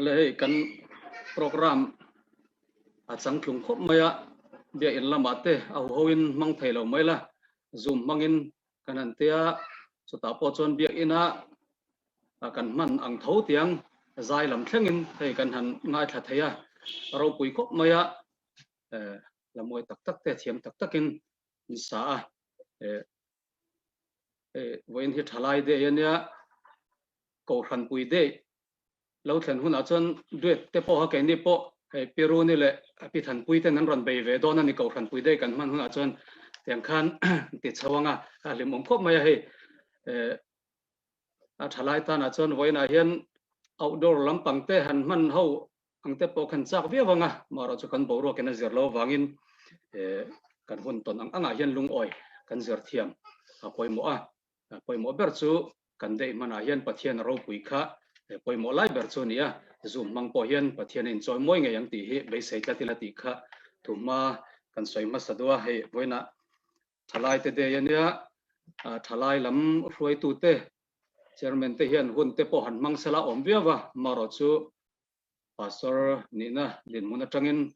Le hei kan program a changtlung khawp mai a, biakinn lamah te a huhoin hmang thei lo mai la, zoom hmangin kan han tia, chutah pawh chuan biakina kan hman ang tho tiang zai lam thlengin hei kan han ngaithla thei a, ropui khawp mai a, la mawi tak tak te thiam tak takin an sa a, vawiin hi thalai day a nia, Kohhranpui day lo thlen hunah chuan duet te pawha keini pawh hei Pi Runi leh Pi Thanpui ten an rawn bei ve dawn a ni Kohhranpui day kan hman hunah chuan tiang khan ti chho anga a hlimawm khawp mai a hei a thalai tanah chuan vawiinah hian outdoor lampang te han hman ho ang te pawh khan chak viau anga marawh chu kan boruakin a zir lo avangin kan hun tawn ang angah hian lungawi kan zir thiam a pawimawh a. Pawimawh ber chu kan daih hmanah hian Pathian a ropui kha pawimawh lai ber chu a ni a, Zoom hmang pawh hian Pathian a inchawi mawi ngei ang tih hi beisei tlat ila tih kha thuhma kan sawi hmasa duh a, hei vawiinah thalaite day a nia, thalai lam hruaitute chairman te hian hun te pawh han hmang sela awm viau va, marawh chu Pastor nihna dinhmun atangin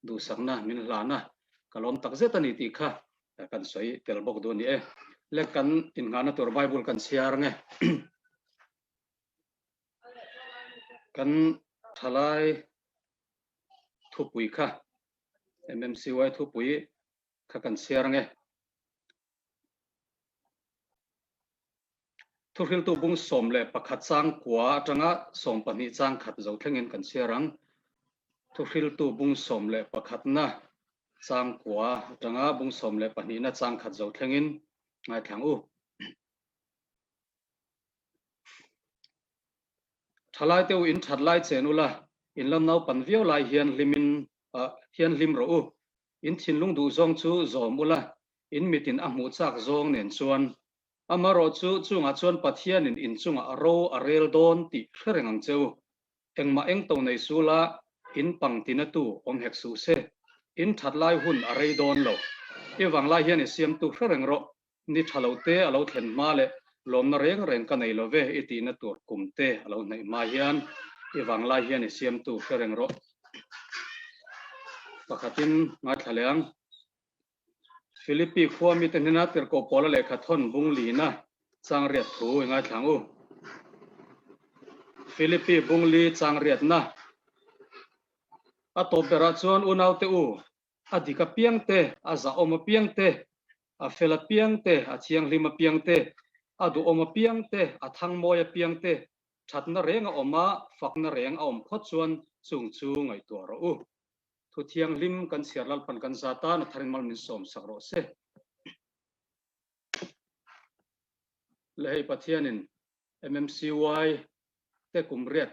duhsakna min hlan a, ka lawm tak zet a ni tih kha kan sawi tel bawk duh a ni e. Le kan innghahna tur Bible kan chhiar nge. Kan thalai thupui kha MMCY thupui kha kan chhiar nge. Thuhriltu bung 11 chang kua atanga 12 chang khat zo thlengin kan chhiar ang. Thuhriltu bung 11 na chang kua atanga bung 12 na chang khat zo thlengin ngaithlang u. Thalai te u in that lai chen ula, in la naupan viau lai hian hlimin hian hlim rawh u. In thinlung duh zawng chu zawm ula, in mitin a hmuh chak zawng nen chuan amarawh chu chungah chuan Pathianin in chungah ro a rel dawn tih hre reng ang che u. Engmah eng to nei sula in pang tinatu awm hek suh se. In that lai hun a rei dawn lo. I vanglai hian i siamtu hre reng rawh. Ni tha lo te a lo thlen hma leh lawmna reng reng ka nei lo ve i tihna tur kum te a lo hnaih hma hian i vanglai hian i siamtu hre reng rawh. Pakhatin ngaithla leh ang. Philippi khua mite hnena tirhkoh Paula lehkha thawn bung lina chang riat thu i ngaithla ang u. Philippi bung li chang riatna a tawp berah chuan unaute u, a dik apiang te, a zahawm apiang te, a fel apiang te, a thianghlim apiang te, a duhawm apiang te, a thangmawi apiang te, thatna reng a awm a, fakna reng a awm phawt chuan chung chu ngaihtuah rawh u. Thu thianghlim kan chhiar Lalpan kan za tan a tharin mal min sawm sak rawh se. Le hei Pathianin MMCY te kum riat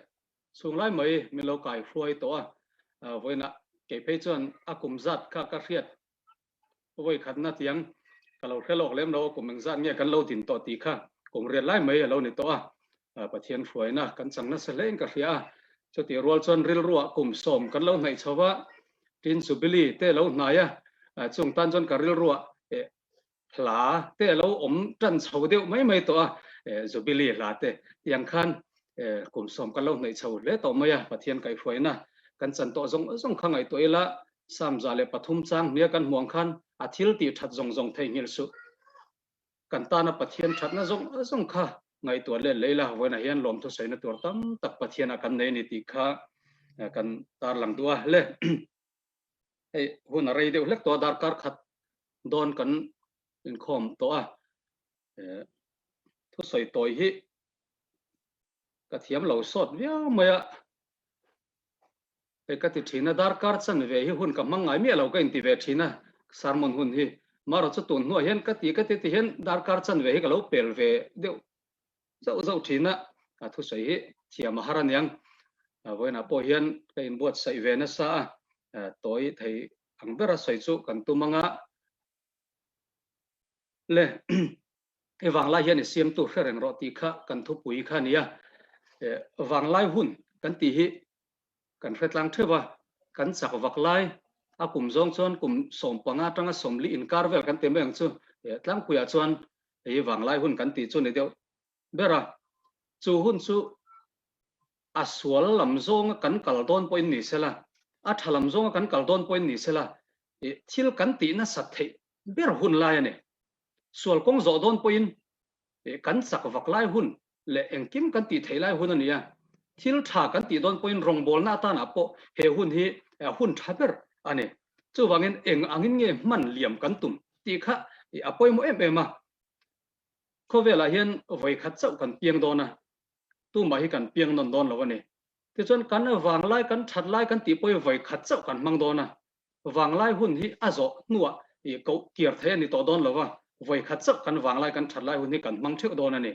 chhung lai mai min lo kai hruai tawh a, vawiinah kei phei chuan a kum zat kha ka hriat vawi khatna tiang ka lo hre lawk lem lo a, kum engzat nge kan lo din tawh tih kha kum riat lai mai a lo ni tawh a, Pathian hruaina kan chang nasa hlein ka hria a, chutih rual chuan rilruah kum sawm kan lo hnaih chho va, tin Jubilee te lo hnai a, chung tan chuan ka rilruah hla te a lo awm tan chho deuh mai mai tawh a, Jubilee hla te tiang khan kum sawm kan lo hnaih chho hle tawh mai a, Pathian kaihhruaina kan chan tawh zawng zawng kha ngaihtuah ila Psalm 103 chang hnia kan hmuh ang khan a thil tih that zawng zawng theihnghilh suh. Kan tana Pathian thatna zawng zawng kha ngaihtuah let leh ila vawiinah hian lawmthu sawina tur tam tak Pathianah kan nei a ni tih kha kan tarlang duh a le. Hei hun a rei deuh hlek tawh a, darkar khat dawn kan inkhawm tawh a, thusawi tawi hi ka thiam lo sawt viau mai a. Hei ka ti thin a, darkar chanve hi hun ka hmang ngai miah lo ka inti ve thin a, sermon hun hi. Marawh chu tun hnuah hian ka ti ka ti ti hian darkar chanve hi ka lo pel ve deuh zauh zauh thin a, a thusawi hi thiam a har aniang. Vawiinah pawh hian ka inbuatsaih ve nasa a, tawi thei ang bera sawi chu kan tum anga le. I vanglai hian i siamtu hre reng rawh tih kha kan thupui kha a ni a, vanglai hun kan tih hi kan hre tlang theuh a, kan chak vak lai a kum zawng chuan kum 15 atanga 40 inkar vel kan ti mai ang chu, tlangpuiah chuan hei vanglai hun kan tih chu a ni deuh ber a, chu hun chu. A sual lam zawnga kan kal dawn pawhin ni sela, a tha lam zawnga kan kal dawn pawhin ni sela, thil kan tih nasat theih ber hun lai a ni. Sual kawng zawh dawn pawhin kan chak vak lai hun leh engkim kan tih theih lai hun a ni a. Thil tha kan tih dawn pawhin rawngbawlna atanah pawh he hun hi hun tha ber a ni. Chuvangin eng angin nge hman liam kan tum tih kha a pawimawh em em a. Khawvelah hian vawikhat chauh kan piang dawn a, tumah hi kan piang nawn dawn lo a ni. Tichuan kan vanglai kan that lai kan tih pawhin vawikhat chauh kan hmang dawn a, vanglai hun hi a zawh hnuah ih koh kir thei a ni tawh dawn lo va, vawikhat chauh kan vanglai kan that lai hun hi kan hmang theuh dawn a ni.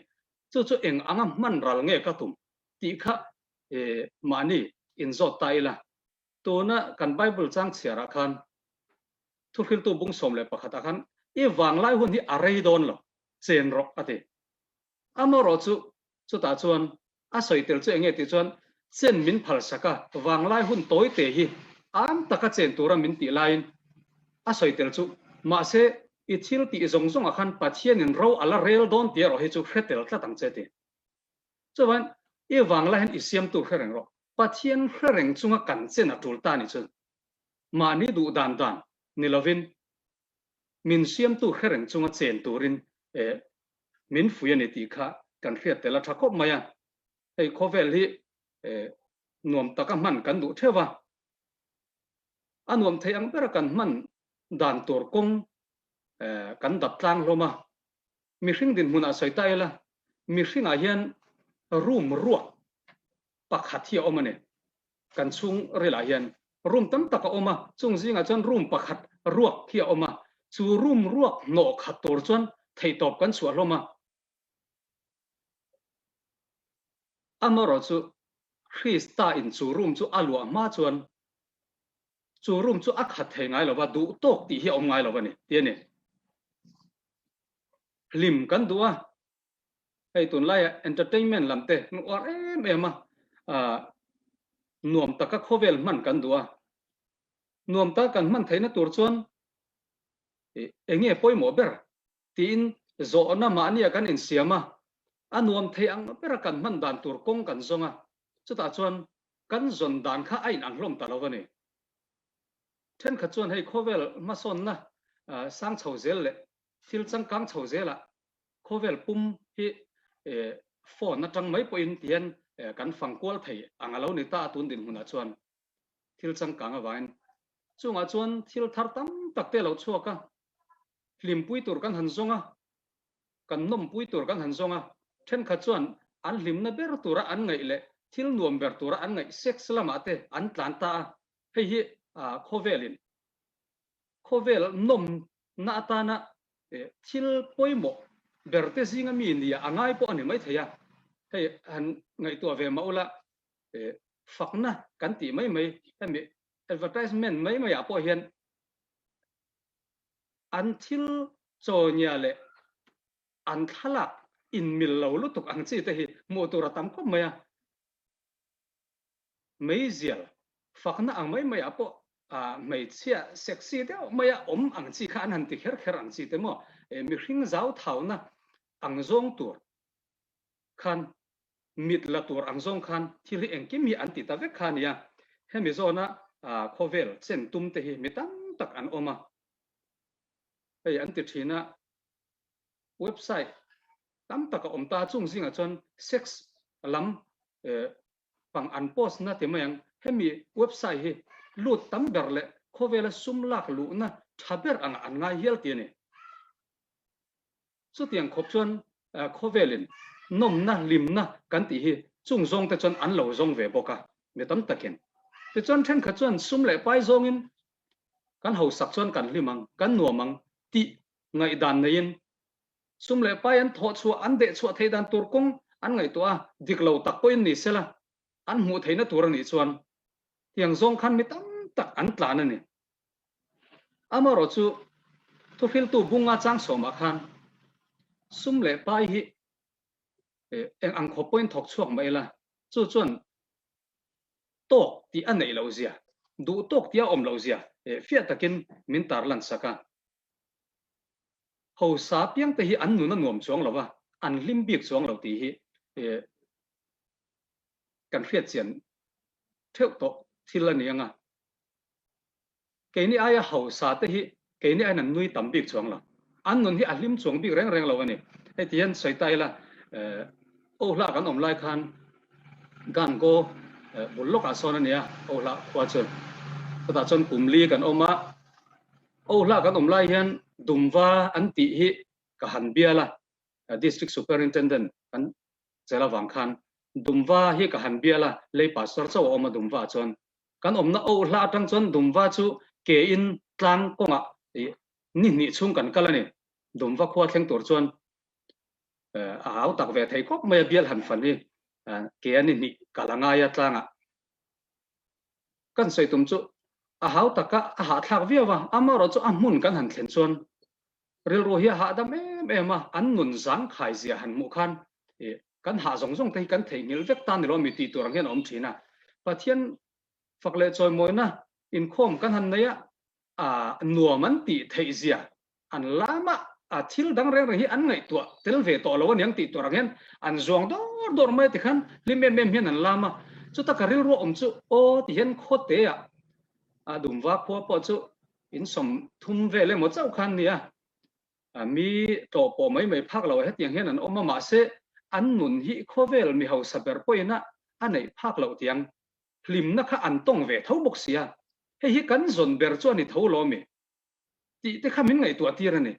Chu chu eng anga hman ral nge ka tum tih kha ih mahni inzawt ta ila. Tuna kan Bible chang chhiarah khan thuhriltu bung 11 ah khan i vanglai hun hi a rei dawn lo, chen rawh a ti. Amaherawh chu chutah chuan a sawi tel chu eng nge tih chuan chen min phal sak a, vanglai hun tawi te hi am taka chen tura min tih laiin a sawi tel chu mahse i thil tih zawng zawngah khan Pathianin ro a la rel dawn tih erawh hi chu hre tel tlat ang che ti. Chuan i vanglai hian i siamtu hre reng rawh. Pathian hre reng chunga kan chen a tul ta nih chuan mahni duh dan dan ni lovin min siamtu hre reng chunga chen turin min fui a ni tih kha kan hriat tel a tha khawp mai a. Hei khawvel hi nuam taka hman kan duh theuh a, a nuam thei ang bera kan hman dan tur kawng kan dap tlang hlawm a. Mihring dinhmunah sawi ta ila, mihringah hian room ruak pakhat hi a awm a ni. Kan chhung rilah hian room tam tak a awm a, chung zingah chuan room pakhat ruak hi a awm a, chu room ruak hnawh khat tur chuan theihtawp kan chhuah hlawm a. Amaherawh chu Krista in chu room chu a luah hma chuan chu room chu a khat thei ngai lo va, duh tawk tih hi a awm ngai lo a ni, ti a ni. Hlim kan duh a, Hei tunlaia entertainment lam te kan uar em em a, nuam taka khawvel hman kan duh a, nuam taka kan hman theihna tur chuan eng nge pawimawh ber tiin zawhna mahnia kan insiam a, a nuam thei ang bera kan hman dan tur kawng kan zawng a, chutah chuan kan zawn dan kha a inang hlawm ta lo a ni. Thenkhat chuan hei khawvel hmasawnna sang chho zel leh thil changkang chho zelah Khawvel pum hi phone atang mai pawhin tihian kan fang kual thei ang a lo ni ta a tun dinhmunah chuan thil changkang avangin chungah chuan thil thar tam tak te a lo chhuak a, hlimpui tur kan han zawng a, kan nawmpui tur kan han zawng a, thenkhat chuan an hlimna ber tura an ngaih leh thil nuam ber tura an ngaih sex lamah te an tlan ta a, hei hi khawvelin khawvel nawmna atana Thil pawimawh berte zinga mi nia a ngai pawh a ni maithei a, hei han ngaihtuah ve mah ula, fakna kan tih mai mai, hemi advertisement mai maiah pawh hian an thil chawnia leh an thlalak inmil lo lutuk ang chi te hi hmuh tur a tam khawp mai a. Meizial fakna ang mai maiah pawh hmeichhia sexy deuh maia awm ang chi kha an han ti kher kher ang chi te maw? Mihring zau thauna ang zawng tur khan mit la tur ang zawng khan thil hi engkim hi an ti ta vek kha a nia. Hemi zawna khawvel chen tum te hi mi tam tak an awm a. Hei an ti thin a, website tam tak a awm ta chung zingah chuan sex lam pang an post na ti mai ang. Hemi website hi lut tam ber leh khawvela sum lak luhna tha ber angah an ngai hial ti a ni. Chutiang khawp chuan khawvelin nawmna, hlimna kan tih hi chung zawngte chuan an lo zawng ve bawk a, mi tam takin. Tichuan thenkhat chuan sum leh pai zawngin kan hausak chuan kan hlim ang, kan nuam ang tih ngaihdan neiin Sum leh pai an thawh chhuah, an deh chhuah theih dan tur kawng an ngaihtuah a, dik lo tak pawhin ni sela, an hmuh theihna tur a nih chuan tiang zawng khan mi tam tak an tlan a ni. Amaherawh chu thuhriltu bunga chang sawmah khan sum leh pai hi eng ang khawp pawhin thawk chhuak mah ila, chu chuan tawk tih a neih loh zia, duh tawk tih a awm loh zia fiah takin min tarlan sak a. Hausa piangte hi an nun a nuam chuang lo a, an hlim bik chuang lo tih hi. kan hriat chian theuh tawh thil a ni ang a. Keini aia hausa te hi keini aiin an nui tam bik chuang lo. An nun hi a hlim chuang bik reng reng lo a ni. Hei ti hian sawi ta ila, Ohla kan awm lai khan Gango bul lawkah sawn a nia, Ohla khua chu. Chutah chuan kum li kan awm a, Ohla kan awm lai hian Dumva an tih hi ka han bial a, District Superintendent kan chelh avang khan Dumva hi ka han bial a, lei pastor chauh a awm a Dumva chuan. Kan awmna Ohla atang chuan Dumva chu ke in tlang kawngah ni hnih chhung kan kal a ni. Dumva khua thleng tur chuan a hau tak ve thei khawp mai a bial han fan hi ke a ni hnih kal a ngai a tlangah. Kan sawi tum chu a hau taka a hahthlak viau a, amaherawhchu a hmun kan han thlen chuan Rilru hi a hahdam em em a, an nun zangkhai zia han hmuh khan kan hah zawng zawng te hi kan theihnghilh vek ta ni lo mi tih tur ang hian a awm thin a. Pathian fak leh chawimawina inkhawm kan han nei a, a nuam an tih theih zia an lam a, a thil dang reng reng hi an ngaihtuah tel ve tawh lo aniang tih tur ang hian an zuang dawr dawr mai tikhan hlim em em hian an lam a. Chuta ka rilru awm chu aw ti hian khawte ah a dumva khua pawh chu In 30 vel emaw chauh khan nia, mi tlawh pawh mai mai phak lo hetiang hian an awm a, mahse an nun hi khawvel mi hausa ber pawhin a a neih phak loh tiang hlimna kha an tawng ve tho bawk sia, hei hi kan zawn ber chu a ni tho lo mi tih te kha min ngaihtuah tir a ni.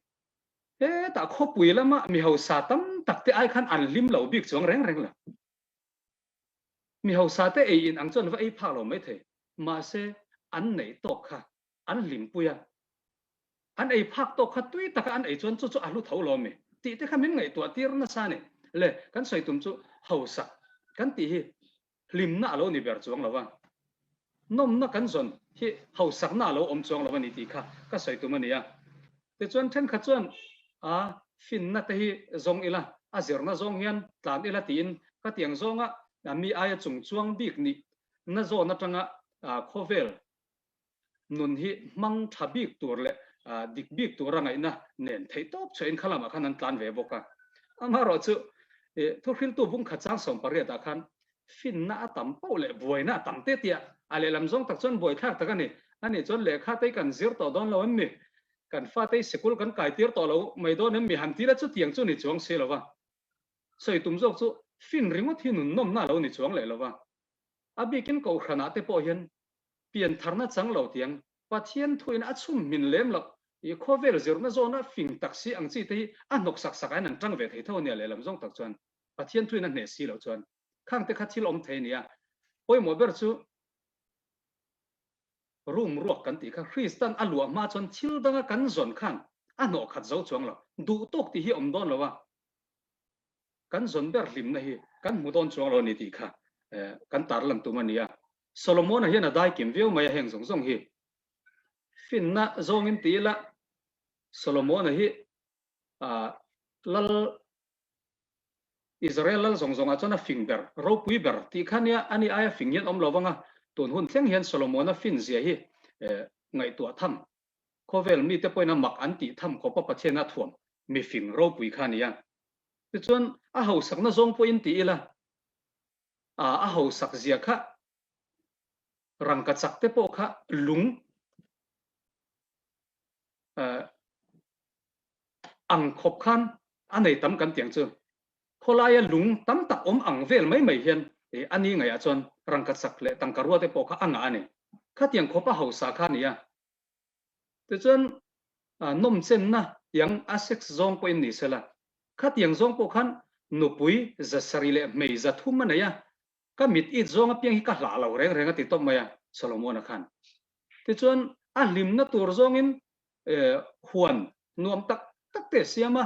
Hetah khawpui lama mi hausa tam tak te ai khan an hlim lo bik chuang reng reng lo. Mi hausa te ei in ang chuan va ei phak lo mai thei, mahse an neih tawk kha an hlimpui a, an ei phak tawk kha tui taka an ei chuan chu chu a hlu tho lo mi tih te kha min ngaihtuah tir nasa a ni. Le kan sawi tum chu hausak kan tih hi hlimna a lo ni ber chuang lo va, nawmna kan zawn hi hausakna a lo awm chuang lo a ni tih kha ka sawi tum a ni a. Tichuan thenkhat chuan a finna te hi zawng ila, a zirna zawng hian tlan ila tiin ka tiang zawnga mi aia chung chuang bik nih na zawn atanga khawvel nun hi hmang tha bik tur leh dik bik tura ngaihna nen theih tawp chhuahin kha lamah khan an tlan ve bawk a. Amaherawh chu thuhriltu bungkhat chang 18 ah khan finna a tam poh leh buaina a tam te tia a lehlam zawng tak chuan buaithlak tak a ni. Ani chuan lehkha te kan zir tawh dawn lo em mi? Kan fate hi sikul kan kai tir tawh lo mai dawn em mi? Han ti la chutiang chu ni chuang si lo va. Sawi tum zawk chu fin ringawt hi nun nawmna a lo ni chuang leh lo va. A bikin kohhranah te pawh hian piantharna chang lo tiang Pathian thuin a chhum hmin lem loh i khawvel zirna zawna fing tak si ang chi te hi a hnawk sak sak ah hian an tang ve thei tho a nia lehlam zawng tak chuan Pathian thuin a hneh si loh chuan khang te kha thil awm thei a nia. Pawimawh ber chu room ruak kan tih kha Kristan a luah hma chuan thil danga kan zawn khan a hnawh khat zo chuang lo. Duh tawk tih hi awm dawn lo a, kan zawn ber hlimna hi kan hmu dawn chuang lo a ni tih kha kan tarlan tum a ni a. Solomon-a hian a dai kim viau mai a heng zawng zawng hi. Finna zawngin ti ila Solomon-a hi lal Israel lal zawng zawngah chuan a fing ber, ropui ber tih kha nia, ani aia fing hian awm lo vang a, tun hun thleng hian Solomon-a fin zia hi ngaihtuah tham, khawvel mite pawhin a mak an tih tham khawp a Pathian a thuam mi fing ropui kha a ni a. Tichuan, a hausakna zawng pawhin ti ila, a hausak zia kha rangkachak te pawh kha lung ang khawp khan a nei tam kan tiang chu khawlaia lung tam tak awm ang vel mai mai hian a ni ngaihah chuan rangkachak leh tangka rua te pawh kha a ngah a ni. Khatiang khawp a hausa kha a ni a. Tichuan nawmchenna tiang a sex zawng pawhin ni sela, khatiang zawng pawh khan nupui 700 leh hmei 300 a nei a, ka mit it zawng apiang hi ka hlah lo reng reng a ti tawp mai a Solomon-a khan. Tichuan a hlimna tur zawngin huan nuam tak tak te a siam a,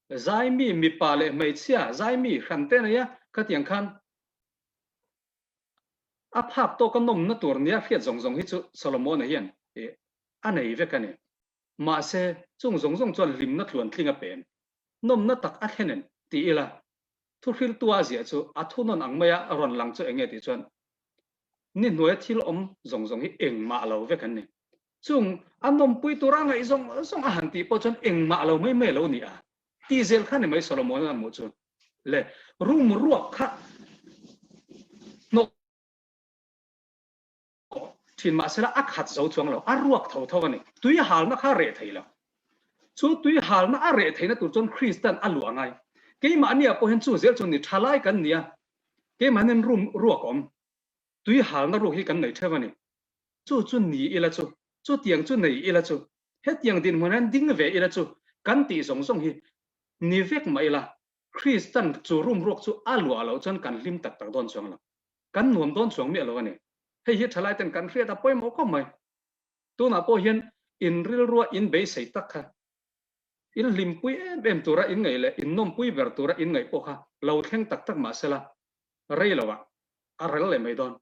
zaimi mipa leh hmeichhia zaimi hran te a nei a, khatiang khan a phak tawka nawmna tur nia hriat zawng zawng hi chu Solomon-a hian a nei vek a ni. Mahse, chung zawng zawng chuan hlimna tluan tling a pen. Nawmna tak a thlen em ti ila, thuhriltua a ziah chu a thunawn ang maia rawn lang chu eng nge tih chuan ni hnuaia thil awm zawng zawng hi engmah lo vek an ni. Chung a nawmpui tura ngaih zawng zawng a han tih pawh chuan engmah lo mai mai a lo ni a tih zel kha ni mai Solomon-a hmuh chu le room ruak kha. Hnawh thin mahsela a khat zo chuang lo, a ruak tho tho a ni. Tui halna kha a reh thei lo. Chu tui halna a reh theihna tur chuan Kristan a luah ngai. Keimahniah pawh hian chu zel chu ni tha lai kan ni a, keimahnian room ruak awm, tui halna ruak hi kan nei theuh a ni. Chu chu ni ila chu, chutiang chu nei ila chu, hetiang dinhmun hian ding ve ila chu kan tih zawng zawng hi ni vek mah ila, Kristan chu room ruak chu a luah loh chuan kan hlim tak tak dawn chuang lo. Kan nuam dawn chuang miah lo a ni. Hei hi thalai ten kan hriat a pawimawh khawp mai. Tunah pawh hian in rilrua in beisei tak kha, in hlimpui em em tura in ngaih leh in nawmpui ber tura in ngaih pawh kha lo thleng tak tak mah sela, rei lovah a rel leh mai dawn.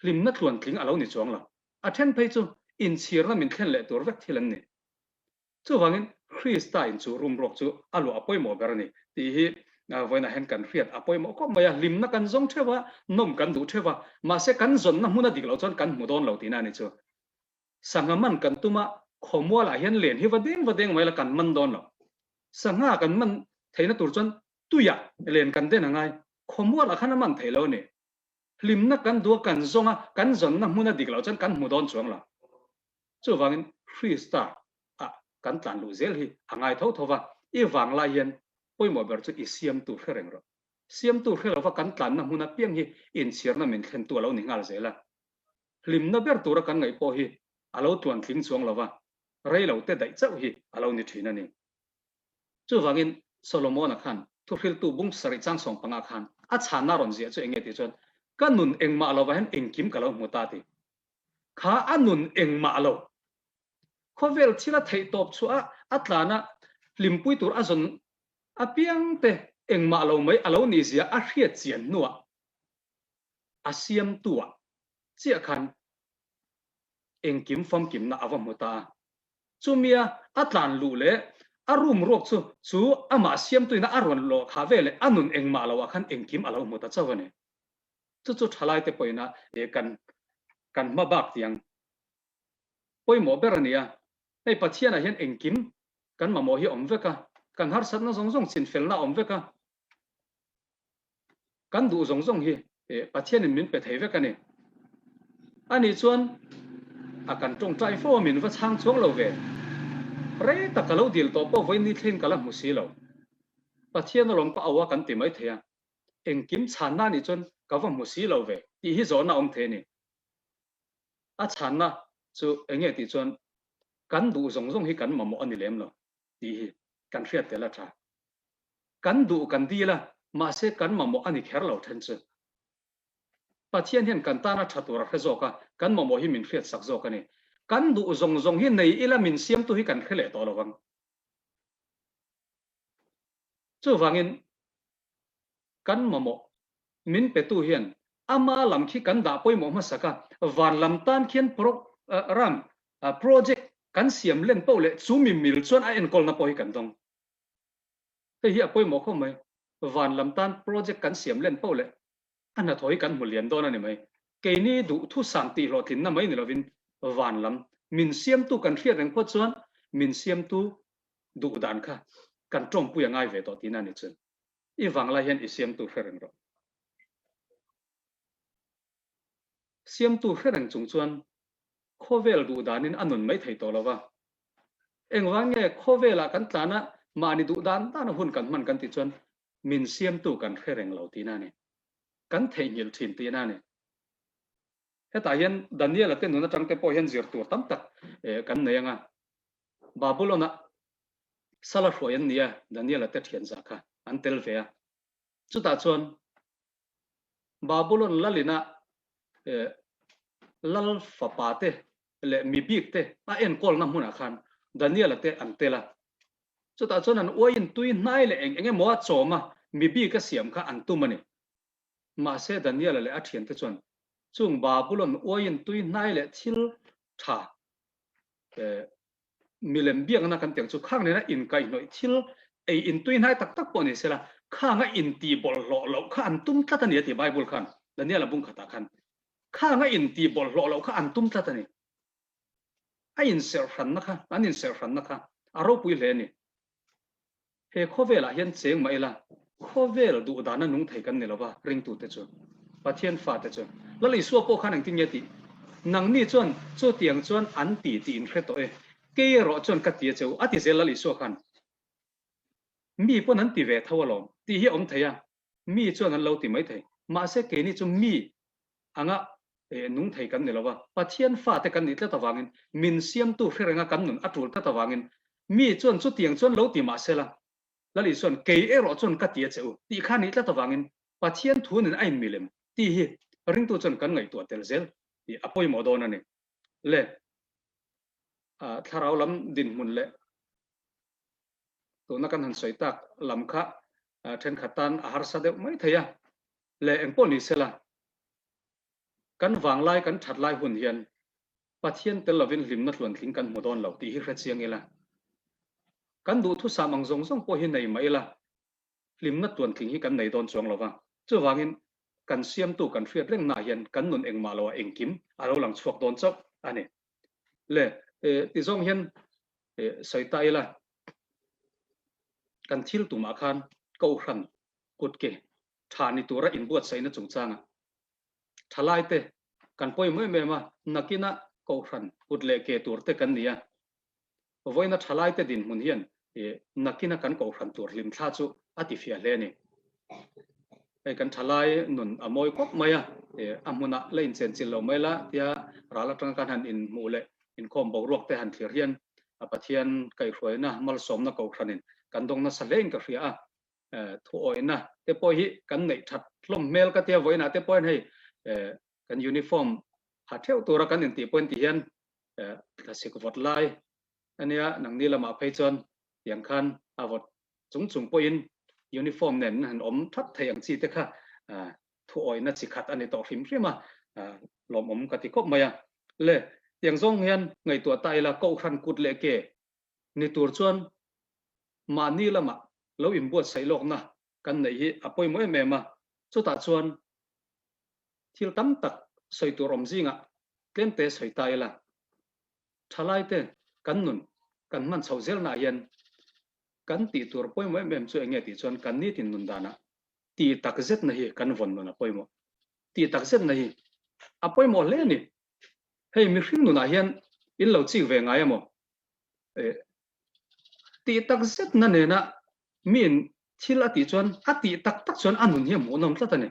Hlimna tluantling a lo ni chuang lo. A then phei chu inchhirna min thlen leh tur vek thil an ni. Chuvangin Krista in chu rum ruak chu a luah a pawimawh ber a ni tih hi vawiinah hian kan hriat a pawimawh khawp mai a, hlimna kan zawng theuh a, nawm kan duh theuh a, mahse kan zawnna hmun a dik loh chuan kan hmu dawn lo tihna a ni chu. Sangha man kan tum a, khawmualah hian len hi va deng va deng mai la kan man dawn lo. Sangha kan man theihna tur chuan tuiah len kan den a ngai, khawmualah khan a man theih lo a ni. Hlimna kan duh a, kan zawng a, kan zawnna hmun a dik loh chuan kan hmu dawn chuang lo. Chuvangin Krista ah kan tlan luh zel hi a ngai tho tho va, i vang lai hian pawimawh ber chu i siamtu hre reng rawh. Siamtu hre lova kan tlanna hmun apiang hi inchhirna min thlentu a lo ni nghal zel a. Hlimna ber tura kan ngaih pawh hi a lo tluan tling chuang lova, rei lo te daih chauh hi a lo ni thin a ni. Chuvangin Solomona khan thuhriltu bung sarih chang sawng panga khan a chhanna rawn ziah chu eng nge tih chuan, Ka nun engmah lovah hian engkim ka lo hmu ta ti. Kha a nun engmah lo. Khawvel thil a theih tawp chhuah a, a tlan a, hlimpui tur a zawn apiang te engmah lo mai a lo nih zia a hriat chian hnuah a siamtu ah chiah khan engkim famkimna a va hmu ta a. Chumia a tlan luh leh a room ruak chu chu amah siamtuina a rawn lawh khah veleh a nun engmah lo ah khan engkim a lo hmu ta chauh a ni. Chu chu thalaite pawhina kan kan hma bak tiang pawimawh ber a ni a. Hei Pathianah hian engkim kan mamawh hi a awm vek a, kan harsatna zawng zawng chinfelna a awm vek a, kan duh zawng zawng hi Pathianin min pe thei vek a ni. Ani chuan a kan tawngtai fo a min va chhang chuang lo ve. Rei tak ka lo dil tawh pawh vawiin ni thleng ka la hmu si lo. Pathian alawm ka au a kan ti mai thei a. Engkim chhanna anih chuan ka va hmu si lo ve tih hi zawhna a awm thei a ni. A chhanna chu eng nge tih chuan kan duh zawng zawng hi kan mamawh a ni lem lo tih hi kan hriat tel a tha. Kan duh kan dil a, mahse kan mamawh a ni kher lo then chu. Pathian hian kan tana tha tur a hre zawk a, kan mamawh hi min hriat sak zawk a ni. Kan duh zawng zawng hi nei ila min siamtu hi kan hre leh tawh lo vang. Chuvangin kan mamawh min petu hian ama lam khi kan dah pawimawh hmasak a, van lam tan khian ram, project, kan siam len poh leh chu mi mil chuan a enkawlna pawh hi kan dawng. Hei hi a pawimawh khawp mai. Van lam tan project kan siam len poh leh a hnathawh hi kan hmu lian dawn a ni mai. Keini duhthusam tih hlawhtlinna mai ni lovin van lam min siamtu kan hriat reng phawt chuan min siamtu duh dan kha kan tawngpui a ngai ve tawh tihna a ni chu. I vanglai hian i siamtu hre reng rawh. Siamtu hre reng chung chuan khawvel duh danin a nun mai thei tawh lo va. Engvang nge khawvelah kan tlan a, mahni duh dan dana hun kan hman kan tih chuan min siamtu kan hre reng lo tihna a ni. Kan theihnghilh thin tihna a ni. Hetah hian Daniel-a te nun atang te pawh hian zir tur tam tak kan nei ang a. Babylon-a sala hruai an ni a, Daniel-a te thian zah kha an tel ve a. Chutah chuan Babylon lalina lal fapa te leh mi bik te a enkawlna hmunah khan Daniel-a te an tel a. Chutah chuan an uaiin tui hnai leh eng eng emaw a chawm a, mi bik a siam kha an tum a ni. Mahse Daniel-a leh a thiante chuan chung Babylon uaiin tui hnai leh thil tha milem biakna kan tih ang chu khang nena inkaihhnawih thil ei intui hnai tak tak pawh ni sela khanga intih bawlhhlawh loh kha an tum tlat a ni a ti Bible khan Daniel a bung khatah khan khanga intih bawlhhlawh loh kha an tum tlat a ni a inserhranna kha an inserhranna kha a ropui hle a ni he khawvelah hian cheng mah ila khawvel duh dana nung thei kan ni lova ringtute chu. Pathian fate chu. Lal Isua pawh khan engtin nge tih? Nangni chuan chutiang chuan an ti tih in hre tawh e. Kei erawh chuan ka ti a che u, a ti zel Lal Isua khan. Mi pawn an ti ve tho alawm tih hi a awm thei a, mi chuan an lo ti mai thei. Mahse keini chu mi anga nung thei kan ni lo va, Pathian fate kan nih tlat avangin, min siamtu hre renga kan nun a tul tlat avangin mi chuan chutiang chuan lo ti mahse la, Lal Isua'n kei erawh chuan ka ti a che u tih kha nih tlat avangin Pathian thu nen a inmilem tih hi ringtu chuan kan ngaihtuah tel zel tih a pawimawh dawn a ni. Le thlarau lam dinhmun leh tuna kan han sawi tak lam kha thenkhat tan a harsa deuh mai thei a, le engpawh ni sela kan vanglai kan that lai hun hian Pathian tel lovin hlimna tluantling kan hmu dawn lo tih hi hre chiang ila, kan duhthusam ang zawng zawng pawh hi nei mah ila hlimna tluantling hi kan nei dawn chuang lo va, chuvangin kan siamtu kan hriat reng naah hian kan nun engmah loah engkim a lo lang chhuak dawn chauh a ni. Le, ti zawng hian sawi ta ila, kan thil tumah khan Kohhran kutke tha ni tura inbuatsaihna chungchangah thalaite kan pawimawh em em a, nakina Kohhran kut leh ke turte kan ni a. Vawiina thalaite dinhmun hian nakina kan Kohhran tur hlimthla chu a ti fiah hle a ni. Hei kan thalai nun a mawi khawp mai a, a hmunah la inchenchilh lo mai la tia ral atanga kan han inhmuh leh inkhawm boruak te han thlir hian a Pathian kaihhruaina malsawmna Kohhranin kan dawng nasa hlein ka hria a, thuawihna te pawh hi kan neih that hlawm hmel ka tia vawiinah te pawhin hei kan uniform ha theuh tura kan intih pawhin ti hian thlasik vawt lai ania nangni lamah phei chuan tiang khan a vawt chung chung pawhin uniform nen han awm that thei ang chi te kha thuawihna chi khat a ni tawh hrim hrim a, lawmawm ka ti khawp mai a. Le tiang zawng hian ngaihtuah ta ila Kohhran kut leh ke ni tur chuan mahni lamah lo inbuatsaih lawkna kan neih hi a pawimawh em em a, chutah chuan thil tam tak sawi tur awm zingah tlemte sawi ta ila, thalaite kan nun kan hman chhoh zelnaah hian kan tih tur pawimawh em em chu eng nge tih chuan kan nitin nun danah tih tak zetna hi kan vawn nun a pawimawh. Tih tak zetna hi a pawimawh hle a ni. Hei mihring nunah hian in lo chik ve ngai emaw? Tih tak zetna nena miin thil a tih chuan a tih tak tak chuan a nun hi a hmuhnawm tlat a ni.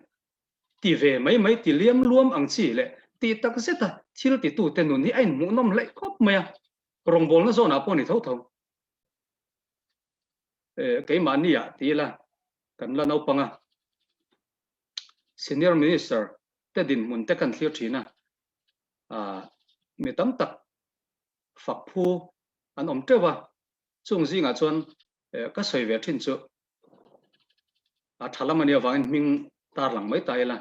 Ti ve mai mai ti liam luam ang chi leh tih tak zeta thil titute nun hi a inhmuhnawm hleih khawp mai a, rawngbawlna zawnah pawh a ni tho tho. Keimahniah ti ila kan la naupang a, Senior Minister te dinhmun te kan thlir thin a, mi tam tak fak phu an awm teuh a, chung zingah chuan ka sawi ve thin chu a tha lam a nih avangin hming tar lang mai ta ila,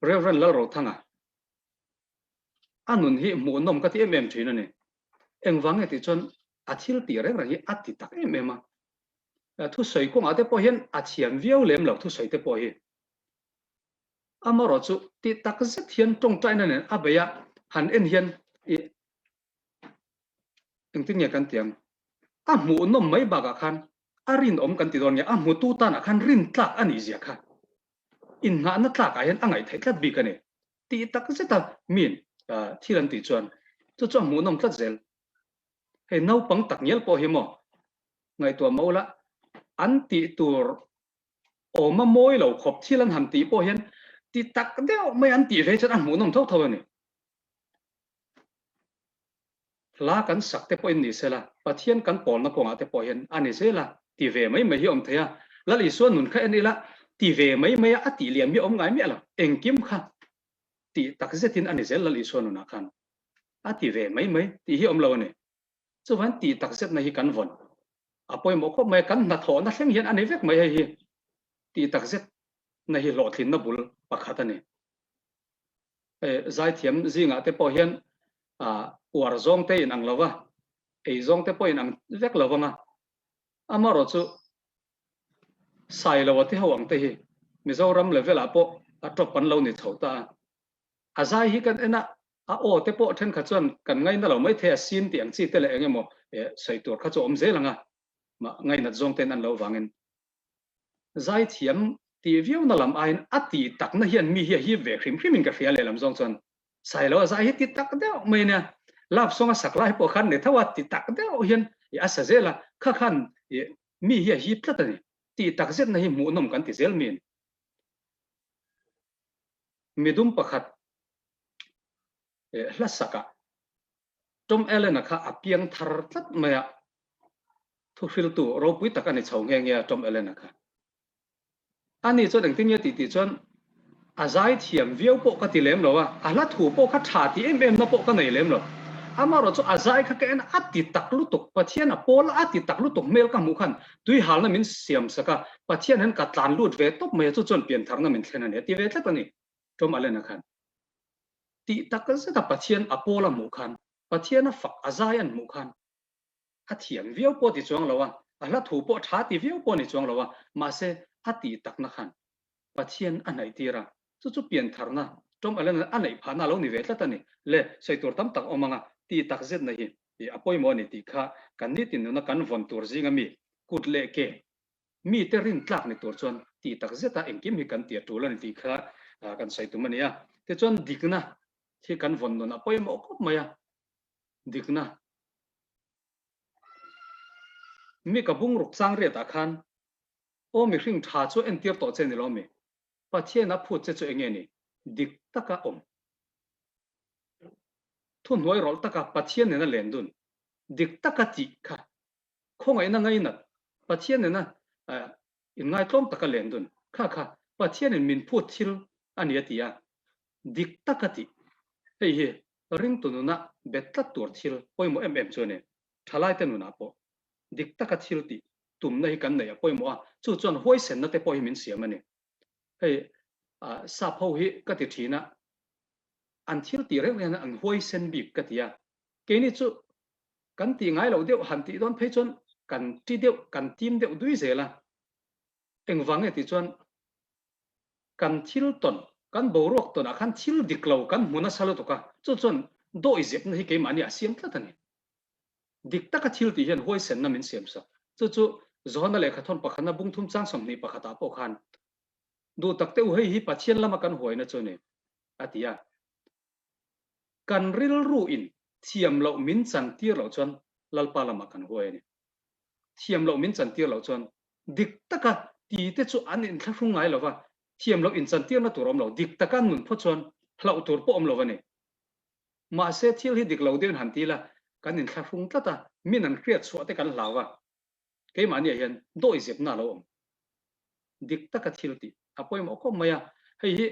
Rev. Lalrothanga a nun hi hmuhnawm ka ti em em thin a ni. Engvang nge tih chuan a thil tih reng reng hi a ti tak em em a, thusawi kawngah te pawh hian a thiam viau lem lo thusawi te pawh hi. Amaherawhchu tih tak zet hian tawngtaina nen a bei a, han en hian ih Engtin nge kan ti ang? A hmuhnawm mai bakah khan a rinawm kan ti dawn nge? A hmutu tanah khan rintlak a nih zia kha innghahna tlakah hian a ngaih theih tlat bik a ni. Tih tak zeta miin thil an tih chuan chu chu a hmuhnawm tlat zel. Hei naupang tak ngial pawh hi maw ngaihtuah mah ula an tih tur awma mawi lo khawp thil an han tih pawh hian ti tak deuh mai an tih ve chuan a hmuhnawm tho tho a ni. Hla kan sak te pawhin ni sela, Pathian kan pawlna kawngah te pawh hian a ni zel a, ti ve mai mai hi a awm thei a. Lal Isua nun kha en ila, ti ve mai mai a, a tih liam hi a awm ngai miah lo. Engkim kha tih tak zetin a ni zel Lal Isua nunah khan. A ti ve mai mai tih hi a awm lo a ni. Chuvain tih tak zetna hi kan vawn a pawimawh khawp mai a, kan hnathawhna thleng hian a ni vek mai hei hi. Tih tak zetna hi hlawhtlinna bul pakhat a ni. Zaithiam zingah te pawh hian uar zawng te in ang lo va, ei zawng te pawh in ang vek lo vang a. Amaherawh chu Sailoa te ho ang te hi Mizoram level ah pawh a top an lo ni chho ta a. A zai hi kan en a, a aw te pawh thenkhat chuan kan ngaina lo mai thei a, sin tih ang chi te leh eng emaw sawi tur kha chu a awm zel ang a, mah ngainat zawng ten an lo vangin zaithiam. Tih viauna lam aiin a tih takna hian mi hi a hip ve hrim hrimin ka hria lehlam zawng chuan Sailo a zai hi ti tak deuh mai ania. Love song a sak lai pawh khan ni tho a ti tak deuh hian a sa zel a, kha khan mi hi a hip tlat a ni. Tih tak zetna hi hmuhnawm kan ti zel min. Midum pakhat hla sakah Tom Allen-a kha a piang thar tlat mai a, thuhriltu ropui tak a ni chho nghe nghe a Tom Allen-a kha. Ani chuan engtin nge tih tih chuan a zai thiam viau pawh ka ti lem lo a, a hla thu pawh kha tha ti em em na pawh ka nei lem lo. Amaherawh chu a zai kha ka en a ti tak lutuk, Pathian a pawl a ti tak lutuk hmel ka hmuh khan tui halna min siam sak a, Pathian hian ka tlan lut ve tawp mai a, chu chuan piantharna min thlen a ni a ti ve tlat a ni Tom Allen-a khan. Tih tak zeta Pathian a pawl a hmuh khan, Pathian a fak a zai an hmuh khan a thiam viau pawh ti chuang lo a, a hla thu pawh tha ti viau pawh ni chuang lo a, mahse a tih takna khan Pathian a hnaih tir a, chu chu piantharna Tom Allen a neih phahna a lo ni ve tlat a ni. Le, sawi tur tam tak awm ang a, tih tak zetna hi a pawimawh a ni tih kha kan nitin nuna kan vawn tur zinga mi kut leh ke mite rin tlak ni tur chuan tih tak zeta engkim hi kan ti a tul a ni tih kha kan sawi tum a ni a. Tichuan dikna hi kan vawn nun a pawimawh khawp mai a, dikna mi ka bungruk chang riatah khan aw mihring tha chu entir tawh che ni lo mi? Pathian a phut che chu enge ni? Dik taka awm. Thuhnuai rawlh taka Pathian nena len dun. Dik taka tih kha Khawngaihna ngainat, Pathian nena inngaitlawm taka len dun kha kha Pathianin min phut thil a ni a ti a, dik taka tih. Hei hi ringtu nuna bet tlat tur thil pawimawh em em chu a ni. Thalaite nunah pawh dik taka thil tih tumna hi kan neih a pawimawh a, chu chuan huaisenna te pawh hi min siam a ni. Hei sap ho hi ka ti thin a, an thil tih reng reng hian an huaisen bik ka ti a, keini chu Kan tih ngai loh deuh han tih dawn phei chuan kan ti deuh, kan tim deuh dui zel a. Engvang nge tih chuan kan thil tawn, kan boruak tawnah khan thil dik lo kan hmu nasa lutuk a, chu chuan dawi zepna hi keimahni a siam tlat a ni. Dik taka thil tih hian huaisenna min siam sak. Chu chu Johana lehkhathawn pakhatna bungthum chang 20 pakhatah pawh khan duh tak te u hei hi Pathian lama kan huaina chu a ni a ti a. Kan rilru in thiam loh min chan tir loh chuan Lalpa lamah kan huai a ni. Thiam loh min chan tir loh chuan dik taka ti te chu an inthlahrung ngai lo va, thiam loh inchan tirna tur a awm lo, dik taka an nun phawt chuan hlauh tur pawh awm lo a ni. Mahse thil hi dik lo deuhin han ti la, kan inthlahrung tlat a, min an hriat chhuah te kan hlau a, keimahniah hian dawihzepna a lo awm. Dik taka thil tih a pawimawh khawp mai a, hei hi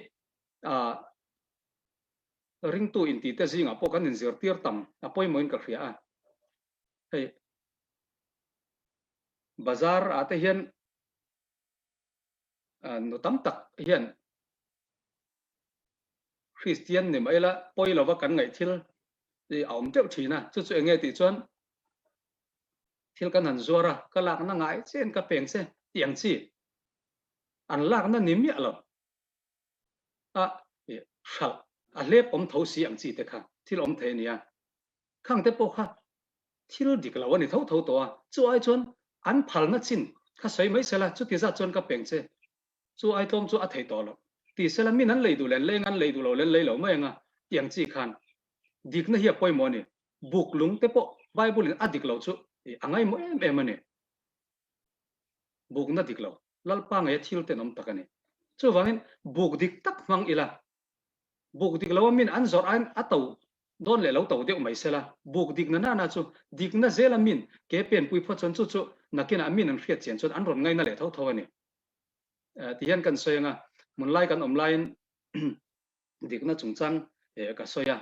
Ringtu intite zingah pawh kan inzirtir tam a pawimawhin ka hria a. Hei bazar ah te hian nu tam tak hian Kristian ni mah ila pawi lova kan ngaih thil a awm teuh thin a. Chu chu eng nge tih chuan thil kan han zuar a, ka lakna ngai chiahin ka peng che tih ang chi an lakna ni miah lo. A hralh a hlep awm tho si ang chi te kha thil awm thei a nia. Khang te pawh kha thil dik lo a ni tho tho tawh a, chu ai chuan an phalna chin kha sawi mai sela chuti zat chuan ka peng che, chu ai tlawm chu a thei tawh lo ti sela min an lei duh len leng an lei duh lo len lei lo mai ang a ti ang chi khan dikna hi a pawimawh a ni. Buk lung te pawh Bible in a dik lo chu a ngaimawh em em a ni. Bukna dik lo. Lalpa ngeia thil tenawm tak a ni. Chuvangin buk dik tak hmang ila, buk dik lo a min an zawrh aiin a to dawn leh lo to deuh mai sela, buk dik na nana chu dikna zela min ke penpui phawt chuan chu chu nakinah min an hriat chian chuan an rawn ngaina leh tho tho a ni. Ti hian kan sawi anga, hmunlai kan awm laiin dikna chungchang ka sawi a,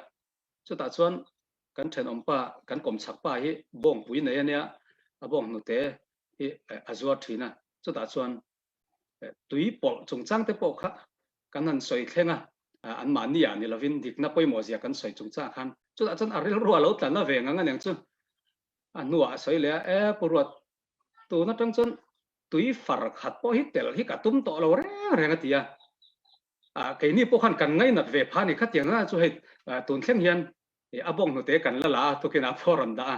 chutah chuan kan thenawmpa, kan kawmchhak pa hi bawngpui nei a nia, a bawng hnute hi a zuar thin a, chutah chuan tui pawlh chungchang te pawh kha kan han sawi thleng a, anmahni ah ni lovin dikna pawimawh zia kan sawi chungchang ah khan chutah chuan a rilru a lo tla na ve ngang aniang chu a hnuah a sawi leh a, e Pu Ruat tun atang chuan tui far khat pawh hi tel hi ka tum tawh lo reng reng a ti a, keini pawh khan kan ngainat ve pha a ni khatiang a chu hei tun thleng hian a bawng hnute kan la la a, tukin ah pawh rawn dah a,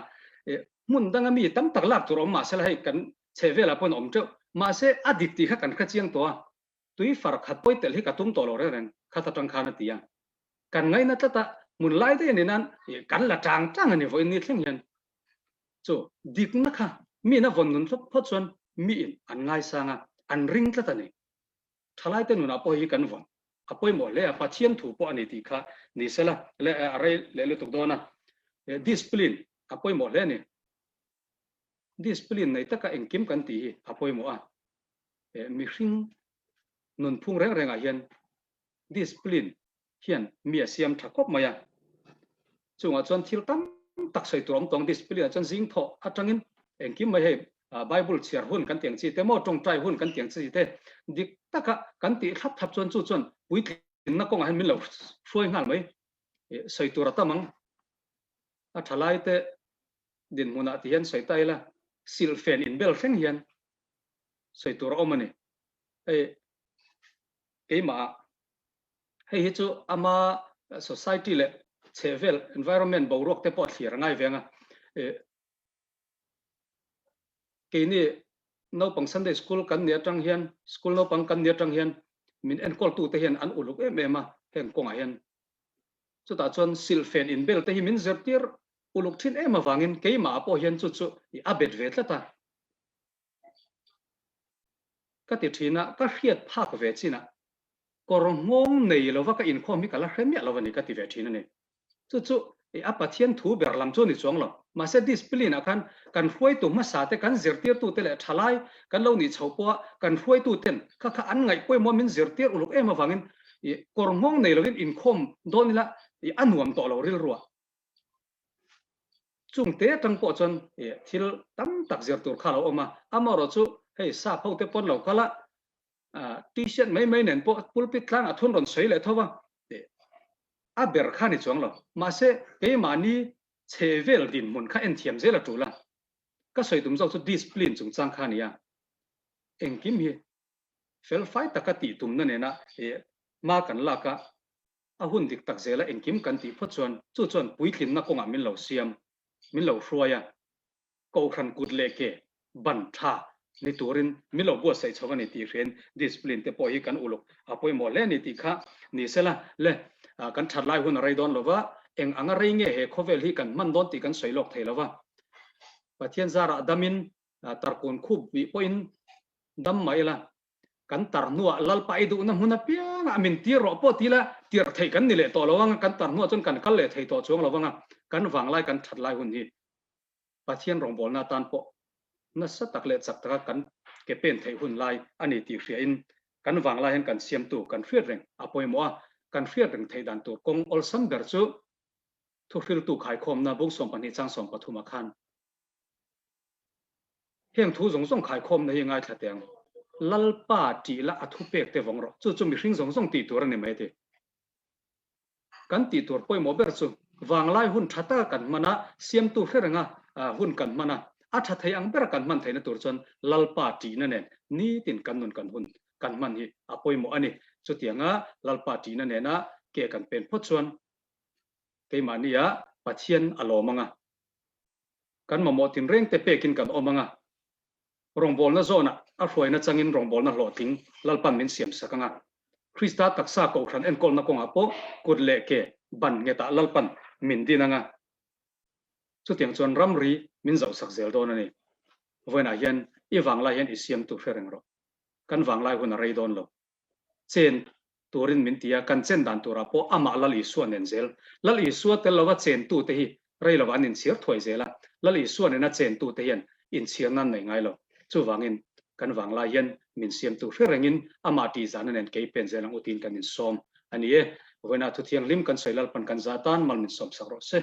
hmun danga mi tam tak lak tur awm mahse la hei kan chheh velah pawhin awm teuh, mahse a dik tih kha kan hre chiang tawh a. Tui far khat pawi telh hi ka tum tawh lo reng reng khat atang khan a ti a. Kan ngaihna tlat a, hmun lai daih a ni nan kan la tang tang a ni vawiin ni thleng hian. Chu dikna kha miin a vawn nun thlawp phawt chuan miin an ngaisang a, an ring tlat a ni. Thalaite nunah pawh hi kan vawn a pawimawh hle a, Pathian thu pawh a ni tih kha ni sela leh a rei leh lutuk dawn a. Discipline a pawimawh hle a ni. Discipline nei taka engkim kan tih hi a pawimawh a. Mihring nunphung reng rengah hian discipline hian mi a siam tha khawp mai a. Chungah chuan thil tam tak sawi tur awm tawng discipline ah chuan zing thawh atangin engkim mai hei Bible chhiar hun kan tiang chi te maw tawngtai hun kan tiang chi te dik taka kan tih thlap thlap chuan chu chuan puitlinna kawngah hian min lo hruai nghal mai sawi tur a tam ang. A thalai te dinhmunah ti hian sawi ta ila silhfen inbel thleng hian sawi tur a awm a ni. Hei keimah ah hei hi chu ama society leh chhehvel environment boruak te pawh a thlir a ngai ve ang a. Keini naupang Sunday school kan nih atang hian school naupang kan nih atang hian min enkawl te hian an uluk em em a heng kawngah hian. Chutah chuan silhfen inbel te hi min zirtir uluk thin em avangin keimah ah pawh hian chu chu a bet ve tlat a. Ka ti thin a, ka hriat phak ve chin a, kawr nghawng nei lova ka inkhawm hi ka la hre miah lo a ni ka ti ve thin a ni. Chu chu a Pathian thu ber lam chu a ni chuang lo. Mahse discipline ah khan kan hruaitu hmasa te, kan zirtirtu te leh thalai kan lo nih chhoh pawha kan hruaitu ten kha kha an ngaih pawimawh min zirtir uluk em avangin kawr nghawng nei lovin inkhawm dawn ila a nuam tawh lo rilruah. Chung te atang pawh chuan thil tam tak zir tur kha a lo awm a, amaherawh chu hei sap ho te pawn lo kal a, t-shirt mai mai nen pawh pulpit tlangah thun rawn sawi leh tho va, a ber kha ni chuang lo. Mahse keimahni chhe vel dinhmun kha en thiam zel a tul a, ka sawi tum zawk chu discipline chungchang kha a ni a, engkim hi fel fai taka tih tumna nena hma kan lak a, A hun dik tak zela engkim kan tih phawt chuan chu chuan puitlinna kawngah min lo siam, min lo hruai a, kohhran kut leh ke ban tha ni turin min lo buatsaih chho a ni tih hriain discipline te pawh hi kan uluk a pawimawh hle a ni tih kha ni sela le kan that lai hun a rei dawn lova, eng anga rei nge he khawvel hi kan hman dawn tih kan sawi lawk thei lova, Pathian zarah damin tarkun khup bih pawhin dam mah ila Kan tar hnuah Lalpa i duhna hmun apiangah min tir rawh pawh ti la, tir theih kan ni leh tawh lo ang a, kan tar hnuah chuan kan kal leh thei tawh chuang lo vang a, kan vanglai kan that lai hun hi Pathian rawngbawlna atan pawh nasa tak leh chak taka kan ke pen theih hun lai a ni tih hriain kan vanglai hian kan siamtu kan hriat reng a pawimawh a, kan hriat reng theih dan tur kawng awlsam ber chu thuhriltu khaikhawmna bung 12 chang 13 ah khan Heng thu zawng zawng khaikhawmna hi ngaithla teh ang. Lalpa tih la a thupek te vawng rawh. Chu chu mihring zawng zawng tih tur a ni mai a ti. Kan tih tur pawimawh ber chu vanglai hun tha taka kan hman a, siamtu hre renga hun kan hman a, a tha thei ang bera kan hman theihna tur chuan Lalpa tihna nen nitin kan nun kan hun kan hman hi a pawimawh a ni. Chutianga Lalpa tihna nena ke kan pen phawt chuan keimahnia Pathian a lawm ang a. Kan mamawh tinreng te pekin kan awm ang a, rawngbawlna zawnah a hruaina changin rawngbawlna hlawhtling Lalpan min siam sak ang a. Krista taksa kohhran enkawlna kawngah pawh kut leh ke ban nghetah Lalpan min din ang a, chutiang chuan ramri min zauhsak zel dawn a ni. Vawiinah hian i vanglai hian i siamtu hre reng rawh. Kan vanglai hun a rei dawn lo. Chen turin min ti a, kan chen dan turah pawh amah Lal Isua nen zel. Lal Isua tel lova chentute hi rei lovah an inchhir thuai zel a, Lal Isua nena chentute hian inchhirna an nei ngai lo. Chuvangin kan vanglai hian min siamtu hre rengin amah tihzahna nen kei pen zel ang u tiin kan insawm a ni e. Vawiinah thu thianghlim kan sawi Lalpan kan zah tan mal min sawmsak rawh se.